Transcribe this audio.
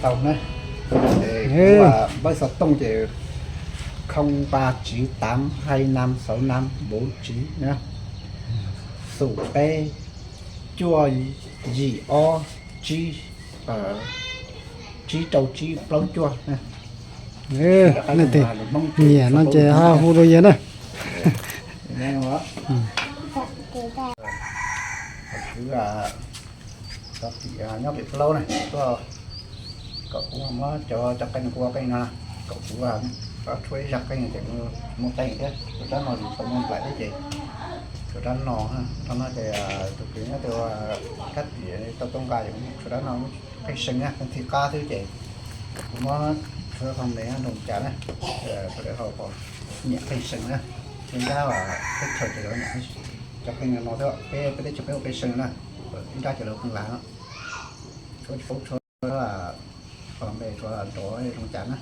Tau na. Npawb xov tooj ces không ba chín tám hai năm sáu năm bốn chín na, xum peb cuaj yim ob tsib, tsib rau tsib plaub cuaj. Leej twg nyiam no ces ho hu rau yawg na. Nyob pem plaub na, kom kuv muab cov cov qeej kuv ua qeej no, kom kuv tshuab ib zaj qeej ces kuv muaj qeej thiab. Rau rab no yus tau muaj nplaim thiab ces, rau rab no, rab no ces tus kwv nyob rau kab tiam tau tau nqa ces kuv tshuab rab no qeej seev na, qeej thib qab xwb ces kuv muab tshuab qhov me nroo cas na, sawv daws ho nyiam qeej seev na. Ib nrab teb chaws ces lawv nyiam cov qeej no thiab, peb peb teb chaws peb ua qeej seev na, ib nrab ces lawv qeej lav no. Tshuab tsis paub tshuab, qhov me tshuab nrov zoo cas na.